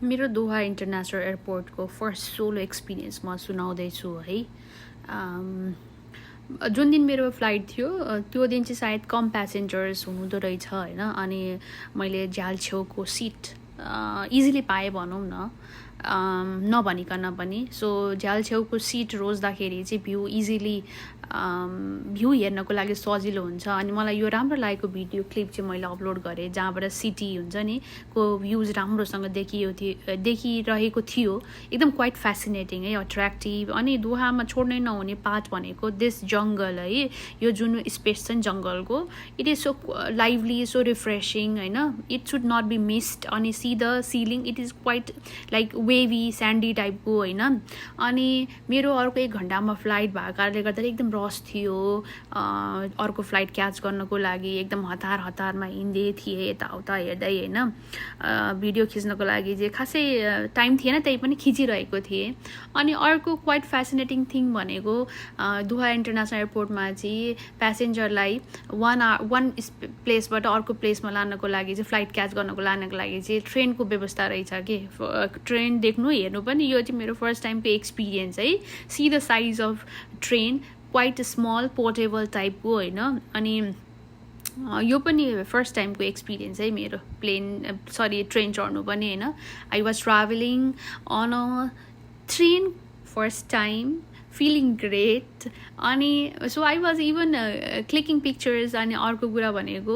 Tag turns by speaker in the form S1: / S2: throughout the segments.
S1: मेरो दोहा international एयरपोर्टको first solo experience म सुनाउँदैछु है। जुन दिन मेरो फ्लाइट थियो त्यो दिन चाहिँ सायद कम प्यासेन्जर्स हुनुहुँदो रहेछ होइन। अनि मैले झ्याल छेउको सिट इजिली पाएँ भनौँ न, नभनिकन पनि। सो झ्याल छेउको सिट रोज्दाखेरि चाहिँ भ्यू इजिली भ्यू हेर्नको लागि सजिलो हुन्छ। अनि मलाई यो राम्रो लागेको भिडियो क्लिप चाहिँ मैले अपलोड गरेँ, जहाँबाट सिटी हुन्छ नि को भ्यूज राम्रोसँग देखिरहेको थियो। एकदम क्वाइट फेसिनेटिङ है, अट्र्याक्टिभ। अनि दोहामा छोड्नै नहुने पार्ट भनेको दिस जङ्गल है, यो जुन स्पेस छ नि जङ्गलको, it is so lively, so refreshing होइन। It should not be missed. अनि see the ceiling, it is quite like wavy sandy टाइपको होइन। अनि मेरो अर्को 1 घन्टामा फ्लाइट भएको कारणले गर्दाखेरि एकदम रस थियो। अर्को फ्लाइट क्याच गर्नको लागि एकदम हतारमा हिँड्दै थिएँ यताउता हेर्दै होइन। भिडियो खिच्नको लागि चाहिँ खासै टाइम थिएन, त्यही पनि खिचिरहेको थिएँ। अनि अर्को क्वाइट फेसिनेटिङ थिङ भनेको दोहा इन्टरनेसनल एयरपोर्टमा चाहिँ प्यासेन्जरलाई वान प्लेसबाट अर्को प्लेसमा लानको लागि चाहिँ फ्लाइट क्याच गर्नको लानको लागि चाहिँ ट्रेनको व्यवस्था रहेछ कि। ट्रेन देख्नु हेर्नु पनि यो चाहिँ मेरो फर्स्ट टाइमको एक्सपिरियन्स है। See the size of train, quite small portable टाइपको होइन। अनि यो पनि फर्स्ट टाइमको एक्सपिरियन्स है मेरो ट्रेन चढ्नु पनि होइन। I was travelling on a train first time, feeling great. अनि so I was even clicking pictures. अनि अर्को कुरा भनेको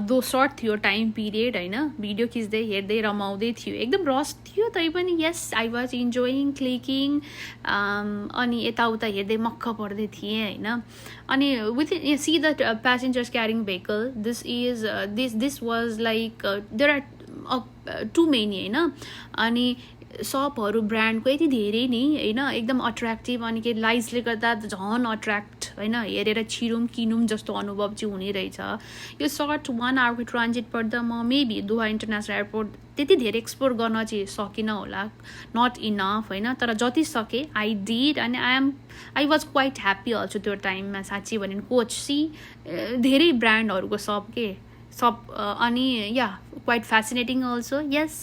S1: दो सर्ट थियो टाइम पिरियड होइन। भिडियो खिच्दै हेर्दै रमाउँदै थियो, एकदम रस थियो तै पनि। Yes, I was enjoying clicking. अनि यताउता हेर्दै मक्ख पर्दै थिएँ होइन। अनि with see the passengers carrying vehicle, this was like there are too many होइन। अनि सपहरू ब्रान्डको यति धेरै नि होइन, एकदम अट्र्याक्टिभ। अनि के लाइट्सले गर्दा झन् अट्र्याक्ट होइन, हेरेर छिरौँ किनौँ जस्तो अनुभव चाहिँ हुने रहेछ। यो सर्ट 1 आवरको ट्रान्जिट पर्दा म मेबी दोहा इन्टरनेसनल एयरपोर्ट त्यति धेरै एक्सप्लोर गर्न चाहिँ सकिनँ होला, नट इनफ होइन। तर जति सकेँ आई डिड। अनि I was quite happy also त्यो टाइममा। साँच्ची भने कोच सी धेरै ब्रान्डहरूको सब। अनि या क्वाइट फेसिनेटिङ अल्सो। यस।